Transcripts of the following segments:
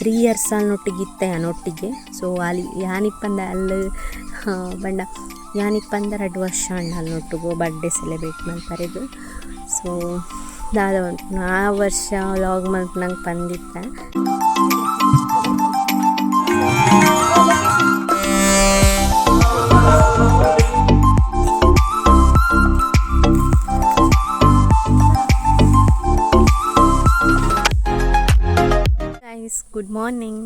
3 years ಆಲ್ನೊಟ್ಟಿಗೆ ಇತ್ತೆ ಯಾನೊಟ್ಟಿಗೆ. ಸೊ ಅಲ್ಲಿ ಯಾನಿಪ್ಪಂದ ಅಲ್ಲು ಪಂಡ ಯಾನಿಪ್ಪಂದ 2 ವರ್ಷ ಆಂಡ್ ಅಲ್ನೊಟ್ಟುಗು ಬರ್ಡೇ ಸೆಲೆಬ್ರೇಟ್ ಮಲ್ಪರೆಗ್. ಸೊ ದಾದ ಪನ್ಪುನ, ಆ ವರ್ಷ vlog ಮಲ್ಪುನಂಗೆ ಪಂದಿತ್ತೆ. Guys, good morning,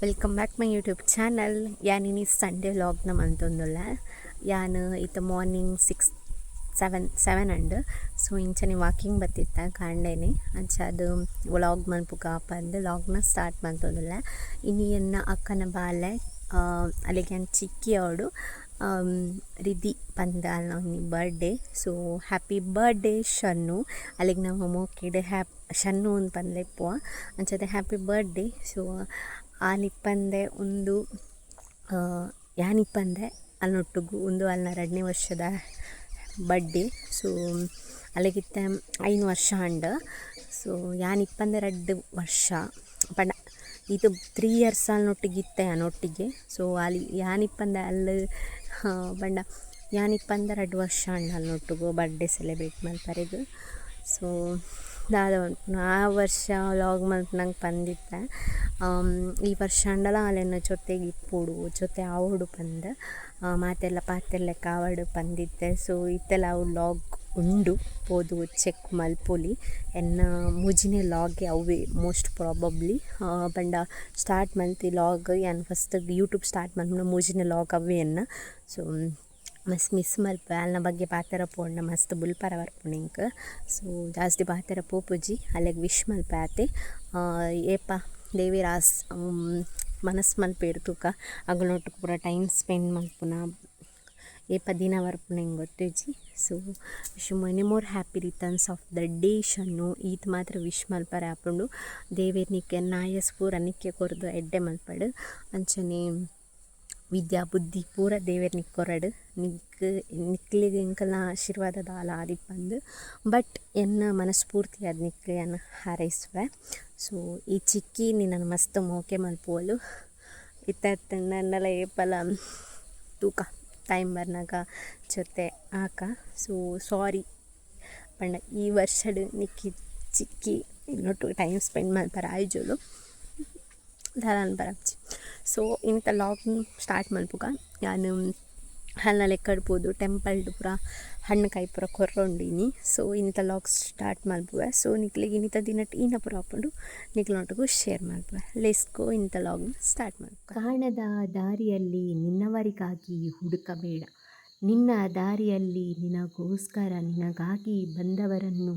welcome back my YouTube channel. ಯಾನ್ ಇನಿ ಸಂಡೇ ವ್ಲಾಗ್ನ ಮಂತೊಂದುಲ್ಲೆ. ಯಾನ್ ಇತ್ತೆ ಮಾರ್ನಿಂಗ್ 6, 7, 7 ಅಂಡ್. ಸೊ ಇಂಚನೆ ವಾಕಿಂಗ್ ಬತ್ತಿತ್ತ ಕಾಂಡೆನೆ. ಅಂಚ ಅದು ವ್ಲಾಗ್ ಮನ್ಪುಗ ಪಂದ್ ವ್ಲಾಗ್ನ ಸ್ಟಾರ್ಟ್ ಮಂತೊಂದುಲ್ಲೆ. ಇನಿ ಎನ್ನ ಅಕ್ಕನ ಬಾಲೆ, ಅಲೆಗ್ ಯಾನ್ ಚಿಕ್ಕಿ ಆವೊಡು, ರಿದಿ ಪಂದ್ ಆಲ್ನ ಒಂಜಿ ಬರ್ಡೇ. ಸೊ ಹ್ಯಾಪಿ ಬರ್ಡೇ ಶನ್ನು. ಅಲೆಗ್ ನಮ ಮೋಕೆಡ್ ಶನ್ನು ಅಂದ್ ಪಂದ್ ಲೆಪ್ಪುವ. ಅಂಚಾದ್ ಹ್ಯಾಪಿ ಬರ್ಡೇ. ಸೊ ಆಲ್ ಇಪ್ಪಂದೆ ಉಂದು ಯಾನ್ ಇಪ್ಪಂದೆ ಅಲ್ನೊಟ್ಟುಗು ಉಂದು ಅಲ್ನ ರಡ್ಡನೇ ವರ್ಷದ ಬರ್ಡೇ. ಸೊ ಅಲೆಗ್ ಇತ್ತೆ 5 ವರ್ಷ ಆಂಡ್. ಸೊ ಯಾನ್ ಇಪ್ಪಂದೆ 2 ವರ್ಷ ಪಂಡ ಈತ್ 3 ಇಯರ್ಸ್ ಆಲ್ನೊಟ್ಟಿಗೆ ಇತ್ತೆ ಯಾನೊಟ್ಟಿಗೆ. ಸೊ ಆಲ್ ಯಾನ್ ಇಪ್ಪಂದೆ ಅಲ್ಲು ಪಂಡ ಯಾನ್ ಇಪ್ಪಂದೆ 2 ವರ್ಷ ಆಂಡ್ ಅಲ್ನೊಟ್ಟುಗು ಬರ್ಡೇ ಸೆಲೆಬ್ರೇಟ್ ಮಲ್ಪರೆಗ್. ಸೊ ದಾದ ಪನ್ಪುನ, ಆ ವರ್ಷ ವ್ಲಾಗ್ ಮಲ್ಪುನಂಗೆ ಪಂದಿತ್ತೆ. ಈ ವರ್ಷ ಆಂಡಲ ಆಲೆನ ಜೊತೆಗೆ ಇಪ್ಪೊಡು, ಜೊತೆ ಆವೊಡು ಪಂದ್, ಮಾತೆರ್ಲ ಪಾತೆರ್ಲೆಕ್ಕ ಆವಡ್ ಪಂದಿತ್ತೆ. ಸೊ ಇತ್ತೆಲ ಅವು ವ್ಲಾಗ್ ಉಂಡು, ಪೋದು ಚೆಕ್ ಮಲ್ಪೊಲಿ. ಎನ್ನ ಮೂಜಿನೆ ವ್ಲಾಗೆ ಅವ್ವೆ ಮೋಸ್ಟ್ ಪ್ರಾಬಬ್ಲಿ. ಪಂಡ ಸ್ಟಾರ್ಟ್ ಮಲ್ತಿ ವ್ಲಾಗ್ ಯಾನ್ ಫಸ್ಟ್ ಯೂಟ್ಯೂಬ್ ಸ್ಟಾರ್ಟ್ ಮಲ್ಪುನ ಮೂಜಿನೆ ವ್ಲಾಗ್ ಅವ್ವೆ ಎನ್ನ. ಸೊ ಮಸ್ತ್ ಮಿಸ್ ಮಲ್ಪುವೆ. ಆಲ್ನ ಬಗ್ಗೆ ಪಾತೆರ ಪೋಂಡ ಮಸ್ತ್ ಬುಲ್ಪರ ಬರ್ಪುಂಡು ಎಂಕ್. ಸೊ ಜಾಸ್ತಿ ಪಾತೆರ ಪೋಪುಜಿ. ಅಲೆಗ್ ವಿಶ್ ಮಲ್ಪೆ ಆತೆ. ಏಪ ದೇವೆರ್ ಆಸ್ ಮನಸ್ ಮಲ್ಪೆರ್ ತೂಕ, ಅಗಲ್ನೊಟ್ಟುಗು ಪೂರ ಟೈಮ್ ಸ್ಪೆಂಡ್ ಮಲ್ಪುನ ಏಪ ದಿನ ಬರ್ಪುನ ಎಂಕ್ ಗೊತ್ತಿಜ್ಜಿ. So wish many more happy returns of the day Shannu. ಈತ್ ಮಾತ್ರ ವಿಶ್ ಮಲ್ಪರೆ ಆಪುಂಡು. ದೇವೆರ್ ನಿಕ್ಕ್ ಎನ್ನ ಆಯಸ್ ಪೂರ ನಿಕ್ಕೆ ಕೊರ್ದು ಎಡ್ಡೆ ಮಲ್ಪಡ್. ಅಂಚನೆ ವಿದ್ಯಾ ಬುದ್ಧಿ ಪೂರ ದೇವೆರ್ ನಿಕ್ಕ್ ಕೊರಡ್. ನಿಕ್ಕ್ ನಿಕ್ಲೆಗ್ ಎಂಕಲ್ನ ಆಶೀರ್ವಾದ ದಾಲ ಆದಿಪ್ಪಂದ್, ಬಟ್ ಎನ್ನ ಮನಸ್ಫೂರ್ತಿಯಾದ್ ನಿಕ್ಕ್ ಯಾನ್ ಹಾರೈಸುವೆ. ಸೊ ಈ ಚಿಕ್ಕಿ ನಿನ್ನನ್ ಮಸ್ತ್ ಮೋಕೆ ಮಲ್ಪುವೊಲು. ಇತ್ತೆ ಅತ್ತ್ಂಡ ಏಪಲ ತೂಕ, ಟೈಮ್ ಬರ್ನಗ ಜೊತೆ ಆಕ. ಸೊ ಸಾರಿ ಪಂಡ ಈ ವರ್ಷಡ್ ನಿಕ್ಕಿ ಚಿಕ್ಕಿ ನಿನ್ನೊಟ್ಟುಗು ಟೈಮ್ ಸ್ಪೆಂಡ್ ಮಲ್ಪರೆ ಆಯ್ಜೊಲು, ದಾಲ ಪನಪುಜಿ. ಸೊ ಇನಿತ ವ್ಲಾಗ್ ಸ್ಟಾರ್ಟ್ ಮಲ್ಪುಗ. ಯಾನ್ ಅಲ್ನ ಲೆಕ್ಕಡ್ ಪೋದು ಟೆಂಪಲ್ಡ್ ಪೂರ ಹಣ್ಣು ಕಾಯಿ ಪೂರ ಕೊರೊಂಡು ಇನಿ. ಸೊ ಇನಿತ ವ್ಲಾಗ್ ಸ್ಟಾರ್ಟ್ ಮಲ್ಪುವೆ. ಸೊ ನಿಕ್ಲೆಗ್ ಇನಿತ ದಿನಟ್ ಈನ ಪೂರ ಆಪುಂಡು ನಿಕ್ಲೆನೊಟ್ಟುಗು ಶೇರ್ ಮಲ್ಪುವೆ. Let's go, ಇನಿತ ವ್ಲಾಗ್ ಸ್ಟಾರ್ಟ್ ಮಲ್ಪುಗ. ಕಾಣದ ದಾರಿಯಲ್ಲಿ ನಿನ್ನವರಿಗಾಗಿ ಹುಡುಕಬೇಡ, ನಿನ್ನ ದಾರಿಯಲ್ಲಿ ನಿನಗೋಸ್ಕರ ನಿನಗಾಗಿ ಬಂದವರನ್ನು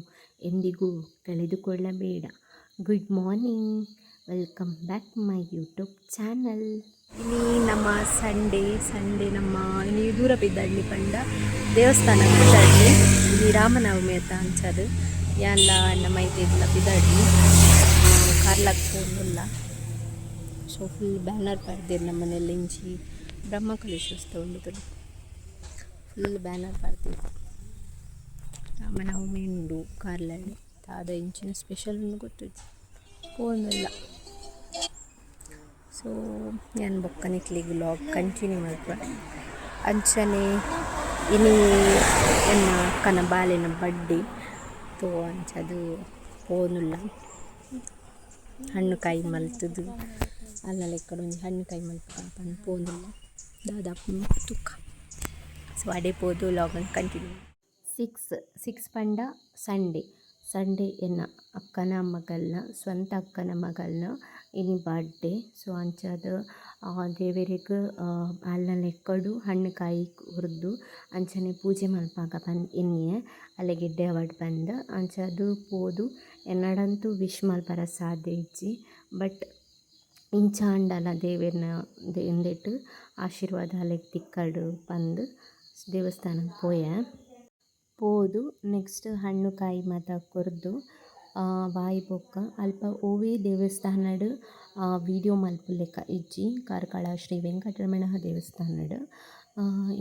ಎಂದಿಗೂ ಕಳೆದುಕೊಳ್ಳಬೇಡ. Good morning, welcome back my YouTube channel. ಇನಿ ನಮ್ಮ ಸಂಡೇ. ಸಂಡೇ ನಮ್ಮ ಇನಿ ದೂರ ಪಿದಡ್ನಿ ಪಂಡ ದೇವಸ್ಥಾನ ಪಿದಡ್ನಿ. ಇನಿ ರಾಮನವಮಿ ಅತ್ತ, ಅಂಚಾದ್ ಯಾನ್ಲ ನಮ್ಮ ಮೈತಿದ್ಲ ಪಿದಡ್ನಿ. ಕಾರ್ಲಕ್ ಪೋಂದುಲ್ಲ. ಸೊ ಫುಲ್ ಬ್ಯಾನರ್ ಪಾಡ್ದೆರ್. ನಮ್ಮ ಮನೇಲಿ ಇಂಚಿ ಬ್ರಹ್ಮ ಕಲಶೋತ್ಸವ ಉಂಡು. ಫುಲ್ ಬ್ಯಾನರ್ ಪಾಡ್ದೆರ್. ರಾಮನವಮಿ ಉಂಡು ಕಾರ್ಲಡ್. ದಾದ ಇಂಚಿನ ಸ್ಪೆಷಲ್ ಉಂಡು ಗೊತ್ತುಜ್ಜಿ, ಪೋಂದುಲ್ಲ. ಸೊ ಯಾನ್ ಬೊಕ್ಕ ನಿಕ್ಲೆಗ್ ವ್ಲಾಗ್ ಕಂಟಿನ್ಯೂ ಮಲ್ಪುವೆ. ಅಂಚನೆ ಇನಿ ಎನ್ನ ಅಕ್ಕನ ಬಾಲೆನ ಬರ್ಡೇ. ಸೊ ಅಂಚಾದ್ ಪೋವೊಂದುಲ್ಲ. ಹಣ್ಣು ಕಾಯಿ ಮಲ್ತುದು ಅಲ್ಲ ಲೆಕ್ಕಡ್ ಒಂಜಿ ಹಣ್ಣು ಕಾಯಿ ಮಲ್ಪುಗ ಪಂದ್ ಪೋವೊಂದುಲ್ಲ. ದಾದ ಆಪುಂಡು ತೂಕ. ಸೊ ಅಡೆ ಪೋದು ವ್ಲಾಗ್ ಕಂಟಿನ್ಯೂ. 6, 6 ಪಂಡ ಸಂಡೇ. ಸಂಡೇ ಎನ್ನ ಅಕ್ಕನ ಮಗಲ್ನ, ಸ್ವಂತ ಅಕ್ಕನ ಮಗಲ್ನ ಇನಿ ಬರ್ಡೇ. ಸೊ ಅಂಚಾದ್ ದೇವೆರೆಗ್ ಆಲ್ನ ಲೆಕ್ಕಡು ಹಣ್ಣು ಕಾಯಿ ಕೊರ್ದು ಅಂಚನೆ ಪೂಜೆ ಮಲ್ಪಾಗ ಪಂದ್ ಎನ್ನಿಯೆ, ಅಲೆಗ್ ಎಡ್ಡೆ ಆವಡ್ ಪಂದ್. ಅಂಚಾದ್ ಪೋದು ಎನ್ನಡಂತೂ ವಿಶ್ ಮಲ್ಪರೆ ಸಾಧ್ಯ ಇಜ್ಜಿ, ಬಟ್ ಇಂಚ ಆಂಡಲ ದೇವೆರ್ನ ಉಂದೆಟ್ ಆಶೀರ್ವಾದ ಅಲೆಗ್ ತಿಕ್ಕಡ್ ಪಂದ್ ದೇವಸ್ಥಾನಗ್ ಪೋಯೆ. ಪೋದು ನೆಕ್ಸ್ಟ್ ಹಣ್ಣು ಕಾಯಿ ಮಾತ ಕೊರ್ದು ಆಯಿ ಬೊಕ್ಕ ಅಲ್ಪ ಒವ್ವೆ ದೇವಸ್ಥಾನಡ್ ವೀಡಿಯೋ ಮಲ್ಪುಲೆಕ ಇಜ್ಜಿ. ಕಾರ್ಕಳ ಶ್ರೀ ವೆಂಕಟರಮಣ ದೇವಸ್ಥಾನಡ್.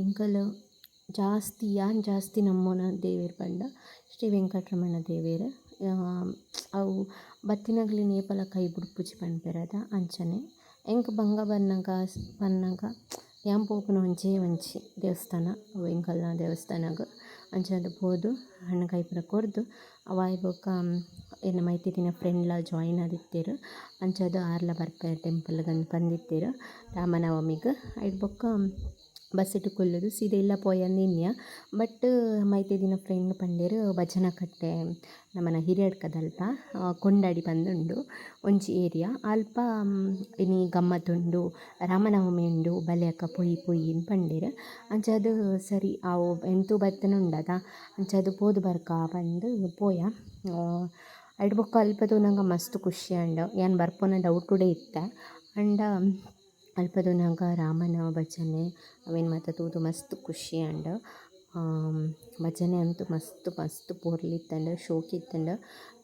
ಎಂಕುಲು ಜಾಸ್ತಿ ಯಾನ್ ಜಾಸ್ತಿ ನಂಬುನ ದೇವೆರ್ ಪಂಡ ಶ್ರೀ ವೆಂಕಟರಮಣ ದೇವೆರ್. ಅವು ಬತ್ತಿನಕ್ಲೆನ್ ಏಪಲ ಕೈ ಬುಡ್ಪುಜಿ ಪನ್ಪೆರ್ ಅಂಚನೆ ಎಂಕ್ ಬಂಗ ಬನ್ನಗ ಪನ್ನಗ ಯಾನ್ ಪೋಪುನ ಒಂಜೇ ಒಂಜಿ ದೇವಸ್ಥಾನ ಅವು ಎಂಕಲ್ನ ದೇವಸ್ಥಾನಗ್. ಅಂಚಾದ್ ಪೋದು ಹಣ್ಣು ಕಾಯಿ ಪೂರ ಕೊರ್ದು ಅವಾಯಿ ಬೊಕ್ಕ ಎನ್ನ ಮೈತಿದಿನ ಫ್ರೆಂಡ್ಲ ಜಾಯಿನ್ ಆದಿತ್ತೆರ್. ಅಂಚಾದ್ ಆರ್ಲ ಬರ್ಪೆರ್ ಟೆಂಪಲ್ಗ್ ಅಂದ್ ಪಂದಿತ್ತೆರ್ ರಾಮನವಮಿಗ್. ಐಡ್ ಬೊಕ್ಕ ಬಸ್ಸುಟು ಕುಲ್ಲುದು ಸೀದಾ ಇಲ್ಲ ಪೋಯಂದು ಎನ್ನಿಯ. ಬಟ್ ಮೈತಿದಿನ ಫ್ರೆಂಡ್ ಪಂಡೆರ್ ಭಜನಕಟ್ಟೆ ನಮನ ಹಿರಿಯಡ್ಕದಲ್ಪ ಕೊಂಡಾಡಿ ಪಂದುಂಡು ಒಂಜಿ ಏರಿಯಾ ಅಲ್ಪ ಇನಿ ಗಮ್ಮತ್ ಉಂಡು ರಾಮನವಮಿ ಉಂಡು ಬಲೆ ಅಕ್ಕ ಪೋಯಿ ಪೋಯಿ ಇಂದ್ ಪಂಡೆರ್. ಅಂಚಾದ್ ಸರಿ ಆವು ಎಂತು ಬತ್ತುನ ಉಂಡತ ಅಂಚಾದ್ ಪೋದು ಬರ್ಕ ಪಂದ್ ಪೋಯ. ಐಡ್ ಬೊಕ್ಕ ಅಲ್ಪ ತೂನಗ ಮಸ್ತ್ ಖುಷಿ ಆಂಡ್. ಯಾನ್ ಬರ್ಪುನ ಡೌಟುಡೇ ಇತ್ತೆ. ಆಂಡ ಅಲ್ಪ ತೂನಗ ರಾಮನ ಭಜನೆ ಅವೆನ್ ಮಾತ ತೂದು ಮಸ್ತ್ ಖುಷಿ ಆಂಡ್. ಭಜನೆ ಅಂತೂ ಮಸ್ತ್ ಮಸ್ತ್ ಪೊರ್ಲು ಇತ್ತ್ಂಡ್ ಶೋಕು ಇತ್ತ್ಂಡ್.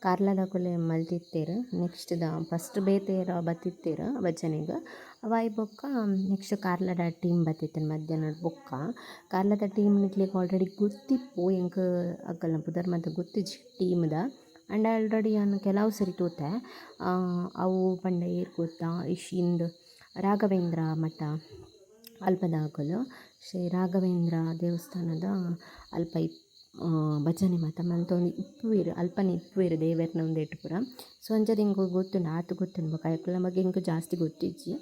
ಕಾರ್ಲದಕುಲೇ ಮಲ್ತಿತ್ತೆರ್. ನೆಕ್ಸ್ಟ್ ದ ಫಸ್ಟ್ ಬೇತೆ ಏರೋ ಬತ್ತಿತ್ತೆರ್ ಭಜನೆಗ್. ಅವಾಯಿ ಬೊಕ್ಕ ನೆಕ್ಸ್ಟ್ ಕಾರ್ಲದ ಟೀಮ್ ಬತ್ತಿತ್ತ್ಂಡ್ ಮಧ್ಯಾಹ್ನಡ್ ಬೊಕ್ಕ. ಕಾರ್ಲದ ಟೀಮ್ ನಿಕ್ಲೆಗ್ ಆಲ್ರೆಡಿ ಗೊತ್ತಿಪ್ಪು ಎಂಕ್ ಅಕಲ್ನ ಪುದರ್ ಮಾತ ಗೊತ್ತಿಜ್ಜಿ ಟೀಮ್ದ. ಆಂಡ ಆಲ್ರೆಡಿ ಯಾನ್ ಕೆಲವು ಸರಿ ತೂತೆ. ಅವು ಪಂಡ ಏರ್ ಗೊತ್ತಾ ಇಶಿಂದ್ ರಾಘವೇಂದ್ರ ಮಠ ಅಲ್ಪದಕುಲು. ಶ್ರೀ ರಾಘವೇಂದ್ರ ದೇವಸ್ಥಾನದ ಅಲ್ಪ ಭಜನೆ ಮಾತ ಮಲ್ತೊಂದು ಇಪ್ಪುವೆರ್ ಅಲ್ಪನೆ ಇಪ್ಪುವೆರ್ ದೇವೆರ್ನ ಉಂದೆಟ್ ಪೂರ. ಸೊ ಅಂಚಾದ್ ಎಂಕ್ ಗೊತ್ತುಂಡು ಆತ್ ಗೊತ್ತುಂಡು ಬೊಕ ಅಕಲ್ನ ಬಗ್ಗೆ ಎಂಕ್ ಜಾಸ್ತಿ ಗೊತ್ತಿಜ್ಜಿ.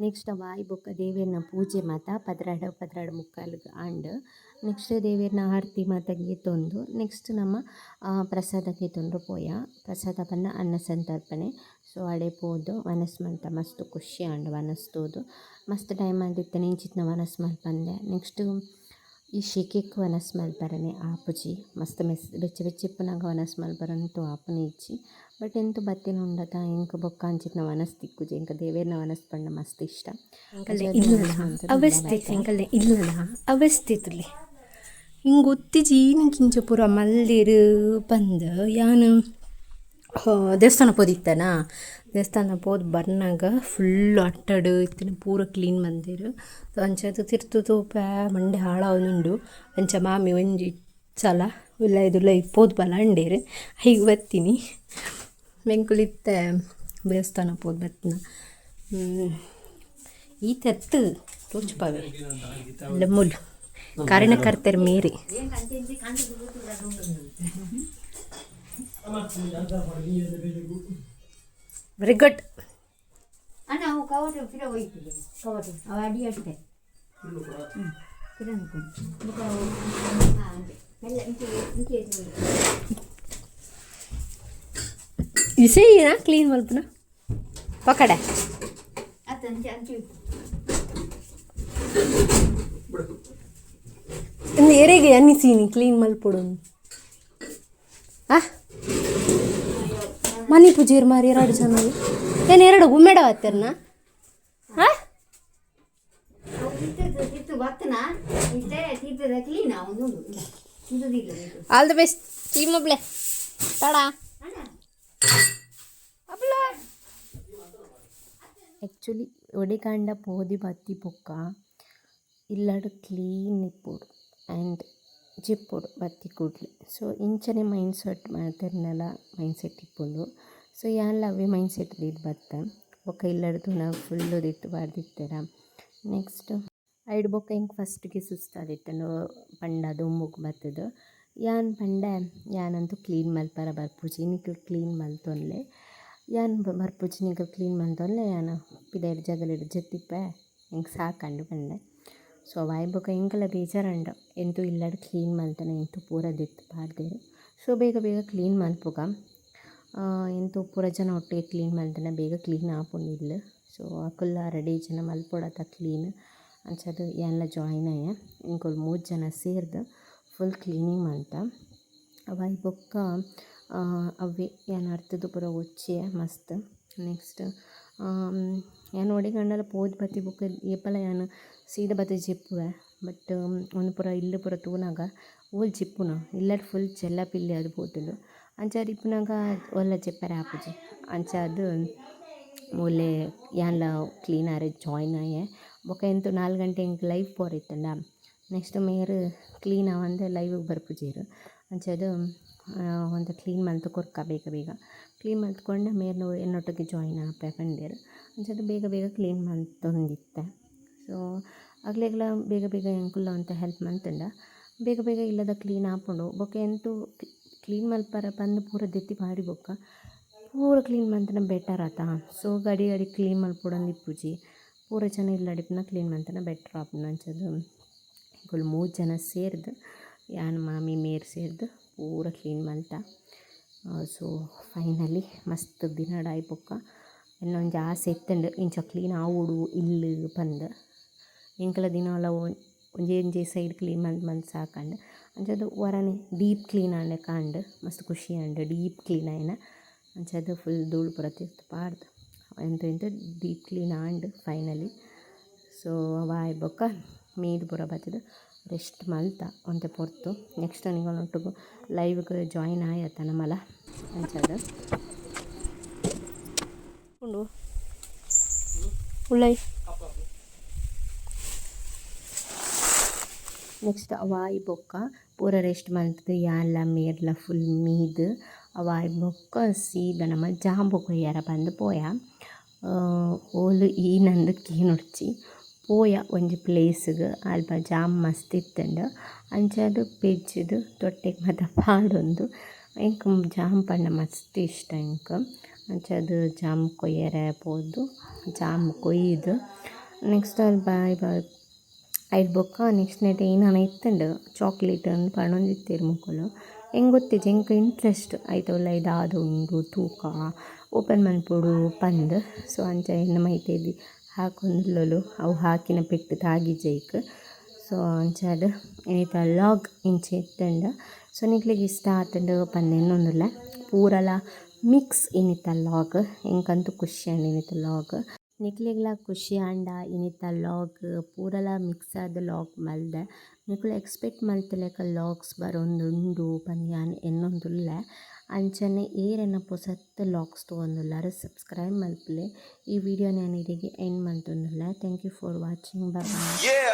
ನೆಕ್ಸ್ಟ್ ಅವಾಯಿ ಬೊಕ್ಕ ದೇವೆರ್ನ ಪೂಜೆ ಮಾತ 12 12 ಮುಕ್ಕಾಲ್ಗ್ ಆಂಡ್. ನೆಕ್ಸ್ಟ್ ದೇವೆರ್ನ ಆರತಿ ಮಾತ ಗೆತೊಂದು ನೆಕ್ಸ್ಟ್ ನಮ ಪ್ರಸಾದ ಗೆತೊಂದು ಪೋಯ. ಪ್ರಸಾದ ಪಂಡ ಅನ್ನ ಸಂತರ್ಪಣೆ. ಸೊ ಅಡೆ ಪೋದು ವನಸ್ ಮಲ್ತ ಮಸ್ತ್ ಖುಷಿ ಆಂಡ್ ವನಸ್ ತೂದು. ಮಸ್ತ್ ಟೈಮ್ ಆದಿತ್ತಿನ ಇಂಚಿತ್ತಿನ ವನಸ್ ಮಲ್ಪಂದೆ. ನೆಕ್ಸ್ಟ್ ಈ ಶೆಕೆಕ್ ವನಸ್ ಮಲ್ಪರೆನೆ ಆಪುಜಿ. ಮಸ್ತ್ ಮೆಸ್ ಬೆಚ್ಚ ಬೆಚ್ಚ ಇಪ್ಪುನಗ ವನಸ್ ಮಲ್ಪರಂತೂ ಆಪುನ ಇಜ್ಜಿ. ಬಟ್ ಎಂತು ಬತ್ತಿನ ಉಂಡತ ಎಂಕ್ ಬೊಕ್ಕ ಅಂಚಿತ್ತಿನ ವನಸ್ ತಿಕ್ಕುಜಿ. ಎಂಕ್ ದೇವೆರ್ನ ವನಸ್ ಪಂಡ ಮಸ್ತ್ ಇಷ್ಟ. ಅವಸ್ಥೆ ಎಂಕಲ್ನ ಇಲ್ಲದ ಅವಸ್ಥೆ ತೂಲೆ. ಇಂಗ್ ಒತ್ತಿಜಿ ಇಂಚ ಪೂರ ಮಲ್ದೆರ್ ಪಂದ್ ಯಾನ್ ದೇವಸ್ಥಾನ ಪೋದಿತ್ತನಾ ದೇವಸ್ಥಾನ ಪೋದು ಬನ್ನಗ ಫುಲ್ ಅಟ್ಟಡ್ ಇತ್ತಿನ ಪೂರ ಕ್ಲೀನ್ ಮಲ್ದೆರ್. ಅಂಚಾದ್ ತಿರ್ತ್ ತೂಪೆ ಮಂಡೆ ಹಾಳಾವೊಂದುಂಡು. ಅಂಚ ಮಾಮಿ ಒಂಜಿ ಸಲ ಉಲಾಯಿದ ಉಲಾಯಿ ಪೋದು ಬಲ ಪಂಡೆರ್ ಐಕ್ ಬತ್ತಿನಿ. ಎಂಕುಲು ಇತ್ತೆ ದೇವಸ್ಥಾನ ಪೋದು ಬತ್ತಿನ. ಈತ್ ಅತ್ತ್ ತೋಜ್ಪಾವೆ ಮೂಲು ಕಾರಣಕರ್ತೆರ್ ಮೇರೆ. Very good. ಅಣ್ಣ ಅವು ಕವಟು ಪಿರ ಒಯ್ತಿದೆ ಕವಟು ಅವು ಅಡಿ ಅಷ್ಟೇ ಪಿರ ಬೊಕ ಹಾಂ ಮೆಲ್ಲ ಇಂಚೆ ಇಂಚೆ. ಇಸೇನಾ ಕ್ಲೀನ್ ಮಲ್ಪುನ ಪಕಡೆ. ಅತ್ತ ಅಂಚೆ ಅಂಚೆ. ಇಂದು ಎರೆಗೆ ಅನ್ನಿಸೀನಿ ಕ್ಲೀನ್ ಮಲ್ಪೊಡು. ಆ ಮನಿ ಪೂಜೆರ್ ಮಾರಿ ಎರಡು ಜನ ಏನು ಎರಡು ಗುಮ್ಮೆಡ ಬತ್ತೆರ್ನ ಹಾಂ. ಆಲ್ the best team ಒಬ್ಳೆ ಟಾಡಾ. ಆ್ಯಕ್ಚುಲಿ ಒಡೆಕಾಂಡ ಪೋದು ಬತ್ತಿ ಬೊಕ್ಕ ಇಲ್ಲಡ್ ಕ್ಲೀನ್ ಇಪ್ಪೊಡು ಆ್ಯಂಡ್ ಜೆಪ್ಪೊಡು ಬತ್ತಿ ಕೂಡ್ಲೆ. ಸೊ ಇಂಚನೆ ಮೈಂಡ್ ಸೆಟ್ ಮಾತೆರ್ನಲ ಮೈಂಡ್ ಸೆಟ್ ಇಪ್ಪುಂಡು. ಸೊ ಯಾನ್ಲ ಅವೇ ಮೈಂಡ್ ಸೆಟ್ ದೀದ್ ಬತ್ತೆ. ಬೊಕ್ಕ ಇಲ್ಲಡ್ ತೂನಗ ಫುಲ್ಲು ದೆತ್ತ್ ಪಾಡ್ದಿತ್ತೆರ. ನೆಕ್ಸ್ಟ್ ಐಡ್ ಬೊಕ್ಕ ಎಂಕ್ ಫಸ್ಟ್ಗೆ ಸುಸ್ತಾದಿತ್ತುಂಡು ಪಂಡ ದೊಂಬುಗು ಬತ್ತುದು. ಯಾನ್ ಪಂಡೆ ಯಾನಂತೂ ಕ್ಲೀನ್ ಮಲ್ಪರ ಬರ್ಪುಜಿ ನಿಕುಲು ಕ್ಲೀನ್ ಮಲ್ತೊನ್ಲೆ. ಯಾನ್ ಬರ್ಪುಜಿ ನಿಕುಲು ಕ್ಲೀನ್ ಮಲ್ತೊನ್ಲೆ ಯಾನ್ ಪಿದಯ್ಡ್ ಜಗಲಿಡ್ ಜೆತ್ತಿಪ್ಪೆ ಎಂಕ್ ಸಾಕಂಡು ಪಂಡೆ. ಸೊ ಅವಾಯಿ ಬೊಕ್ಕ ಎಂಕಲ ಬೇಜಾರಾಂಡ್ ಎಂತು ಇಲ್ಲಡ್ ಕ್ಲೀನ್ ಮಲ್ತುಂಡ ಎಂತು ಪೂರ ದೆತ್ತ್ ಪಾಡ್ದೆರ್. ಸೊ ಬೇಗ ಬೇಗ ಕ್ಲೀನ್ ಮಲ್ಪುಗ. ಎಂತು ಪೂರ ಜನ ಒಟ್ಟಿಗೆ ಕ್ಲೀನ್ ಮಲ್ತ್ಂಡ ಬೇಗ ಕ್ಲೀನ್ ಆಪುಂಡು ಇಲ್ಲ್. ಸೊ ಅಕುಲ್ಲ ರೆಡಿ ಜನ ಮಲ್ಪೊಡತ ಕ್ಲೀನ್. ಅಂಚಾದ್ ಯಾನ್ಲ ಜಾಯಿನ್ ಆಯೆ. ಎಂಕುಲು ಮೂಜಿ ಜನ ಸೇರ್ದ್ ಫುಲ್ ಕ್ಲೀನಿಂಗ್ ಮಲ್ತ. ಅವಾಯಿ ಬೊಕ್ಕ ಅವ್ವೆ ಯಾನ್ ಅರ್ತುದು ಪೂರ ಒಚ್ಚಿಯೆ ಮಸ್ತ್. ನೆಕ್ಸ್ಟ್ ಯಾನ್ ಒಡೆಗ್ ಆಂಡಲ ಪೋದು ಬತ್ತಿ ಬೊಕ್ಕ ಏಪಲ ಯಾನ್ ಸೀದಾ ಬತ್ತ್ ಜೆಪ್ಪುವೆ. ಬಟ್ ಉಂದು ಪೂರ ಇಲ್ಲ್ ಪೂರ ತೂನಗ ಓಲ್ ಜೆಪ್ಪುನು ಇಲ್ಲಡ್ ಫುಲ್ ಚೆಲ್ಲ ಪಿಲ್ಲಿ ಆದ್ ಪೋತುಂಡು. ಅಂಚಾದ್ ಇಪ್ಪುನಗ ಓಲ್ಲ ಜೆಪ್ಪರೆ ಆಪುಜಿ. ಅಂಚಾದ್ ಮೂಲೆ ಯಾನ್ಲ ಕ್ಲೀನ್ ಆರೆ ಜಾಯಿನ್ ಆಯೆ. ಬೊಕ ಎಂತು 4 ಗಂಟೆ ಎಂಕ್ ಲೈವ್ ಪೋರೆ ಇತ್ತುಂಡ ನೆಕ್ಸ್ಟ್ ಮೇರ್ ಕ್ಲೀನ್ ಆವಂದೆ ಲೈವ್ ಬರ್ಪುಜೆರ್. ಅಂಚಾದ್ ಒಂತೆ ಕ್ಲೀನ್ ಮಲ್ತ್ ಕೊರ್ಕ ಬೇಗ ಬೇಗ ಕ್ಲೀನ್ ಮಲ್ತ್ಕೊಂಡ ಮೇರ್ನ ಎನ್ನೊಟ್ಟಿಗೆ ಜಾಯಿನ್ ಆಪೆ ಪಂಡೆರ್. ಅಂಚಾದ್ ಬೇಗ ಬೇಗ ಕ್ಲೀನ್ ಮಲ್ತೊಂದಿತ್ತೆ. ಸೊ ಅಕ್ಲೆಗ್ಲ ಬೇಗ ಬೇಗ ಎಂಕುಲ್ಲ ಒಂತೆ ಹೆಲ್ಪ್ ಮಲ್ತುಂಡ ಬೇಗ ಬೇಗ ಇಲ್ಲದ ಕ್ಲೀನ್ ಆಪುಂಡು. ಬೊಕ ಎಂತು ಕ್ಲೀನ್ ಮಲ್ಪರ ಪಂದ್ ಪೂರ ದೆತ್ತಿ ಪಾಡಿ ಬೊಕ್ಕ ಪೂರ ಕ್ಲೀನ್ ಮಲ್ತ್ಂಡ ಬೆಟರ್ ಆತ. ಸೊ ಗಡಿ ಗಡಿ ಕ್ಲೀನ್ ಮಲ್ಪೊಡಂದು ಇಪ್ಪುಜಿ. ಪೂರ ಜನ ಇಲ್ಲಡಿಪ್ಪುನ ಕ್ಲೀನ್ ಮಲ್ತ್ಂಡ ಬೆಟರ್ ಆಪುಂಡು. ಅಂಚಾದ್ ಎಂಕುಲು ಮೂಜಿ ಜನ ಸೇರ್ದ್ ಯಾನ್ ಮಾಮಿ ಮೇರ್ ಸೇರ್ದ್ ಪೂರ ಕ್ಲೀನ್ ಮಲ್ತ. ಸೊ ಫೈನಲಿ ಮಸ್ತ್ ದಿನಡ್ ಆಯಿ ಬೊಕ್ಕ ಎನ್ನ ಒಂಜಿ ಆಸೆ ಇತ್ತುಂಡು ಇಂಚ ಕ್ಲೀನ್ ಆವೊಡು ಇಲ್ಲ್ ಪಂದ್. ಎಂಕಲ ದಿನಲ ಒಂಜೇ ಒಂಜೇ ಸೈಡ್ ಕ್ಲೀನ್ ಮಲ್ತ್ ಮಲ್ತ್ ಸಾಕಾಂಡ್. ಅಂಚಾದ್ ಒರನೆ ಡೀಪ್ ಕ್ಲೀನ್ ಆಂಡ್ ಆಂಡ್ ಮಸ್ತ್ ಖುಷಿ ಆಂಡ್ ಡೀಪ್ ಕ್ಲೀನ್ ಆಯಿನ. ಅಂಚಾದ್ ಫುಲ್ ಧೂಳು ಪೂರ ತಿರ್ತ್ ಪಾಡ್ದ್ ಎಂತ ಎಂತ ಡೀಪ್ ಕ್ಲೀನ್ ಆಂಡ್ ಫೈನಲಿ. ಸೊ ಅವು ಆಯಿ ಬೊಕ್ಕ ಮೀದ್ ಪೂರ ಬತ್ತುದು ರೆಸ್ಟ್ ಮಲ್ತ ಒಂತೆ ಪೊರ್ತು. ನೆಕ್ಸ್ಟ್ ನಿಕಲ್ನೊಟ್ಟುಗು ಲೈವ್ಗ್ ಜಾಯಿನ್ ಆಯತ ನಮಲ ಅಂಚಾದ್. ಉಂಡು ಉಳ್ಳೈ. ನೆಕ್ಸ್ಟ್ ಅವು ಆಯಿ ಬೊಕ್ಕ ಪೂರ ರೆಸ್ಟ್ ಮಲ್ತ್‌ದ್ ಯಾನ್ಲ ಮೇರ್ಲ ಫುಲ್ ಮೀದ್ ಅವು ಆಯಿ ಬೊಕ್ಕ ಸೀದಾ ನಮ ಜಾಂಬು ಕೊಯ್ಯರ ಪಂದ್ ಪೋಯ. ಓಲು ಈನಂದ್ ಕೇನೊಡ್ಚಿ ಪೋಯ ಒಂಜಿ ಪ್ಲೇಸ್‌ಗ್ ಅಲ್ಪ ಜಾಮ್ ಮಸ್ತ್ ಇತ್ತುಂಡು. ಅಂಚಾದ್ ಪೆಜ್ಜಿದ್ ತೊಟ್ಟೆಗ್ ಮಾತ ಪಾಡೊಂದು ಎಂಕ್ ಜಾಮ್ ಪಂಡ ಮಸ್ತ್ ಇಷ್ಟ ಎಂಕ್. ಅಂಚಾದ್ ಜಾಮ್ ಕೊಯ್ಯರೆ ಪೋದು ಜಾಮ್ ಕೊಯ್ದು ನೆಕ್ಸ್ಟ್ ಅಲ್ಪ ಐಡ್ ಬೊಕ್ಕ ನೆಕ್ಸ್ಟ್ ನೆಟೆ ಏನನ ಇತ್ತುಂಡು ಚಾಕ್ಲೇಟ್ ಅಂದ್ ಪನೊಂದಿತ್ತೆರ್ ಮೊಕುಲು. ಎಂಕ್ ಗೊತ್ತಿಜ್ಜಿ ಎಂಕ್ ಇಂಟ್ರೆಸ್ಟ್ ಐತ ಉಲಾಯಿ ದಾದ ಉಂಡು ತೂಕ ಓಪನ್ ಮನ್ಪೊಡು ಪಂದ್. ಸೊ ಅಂಚ ಎನ್ನ ಮೈತೇದಿ ಹಾಕೊಂದುಲ್ಲೊಲು ಅವು ಹಾಕಿನ ಪೆಟ್ಟ್ ತಾಗಿಜಿ ಐಕ್. ಸೊ ಅಂಚಾದ್ ಇನಿತ ಲಾಗ್ ಇಂಚ ಇತ್ತುಂಡು. ಸೊ ನಿಕ್ಲೆಗ್ ಇಷ್ಟ ಆತುಂಡು ಪಂದ್ ಎನ್ನೊಂದುಲ್ಲೆ. ಪೂರಲ ಮಿಕ್ಸ್ ಇನಿತ ಲಾಗ್ ಎಂಕಂತೂ ಖುಷಿ ಆಂಡ್ ಇನಿತ ಲಾಗ್. ನಿಕ್ಲೆಗ್ಲ ಖುಷಿ ಆಂಡ ಇನಿತ ಲಾಗ್ ಪೂರಲ ಮಿಕ್ಸ್ ಆದ್ ಲಾಗ್ ಮಲ್ದೆ. ನಿಕುಲು ಎಕ್ಸ್ಪೆಕ್ಟ್ ಮಲ್ತಿಲೆಕ ಲಾಗ್ಸ್ ಬರೊಂದುಂಡು ಪಂದ್ ಯಾನ್ ಎನ್ನೊಂದುಲ್ಲೆ. ಅಂಚನೆ ಏರೆನ ಪೊಸತ್ ಲಾಗ್ಸ್ ತೂವೊಂದುಲ್ಲಾರ್ ಸಬ್ಸ್ಕ್ರೈಬ್ ಮಲ್ಪುಲೆ. ಈ ವಿಡಿಯೋನ್ ಯಾನ್ ಇಡೆಗ್ and ಮಲ್ತೊಂದುಲ್ಲೆ. Thank you for watching, bye bye. Yeah.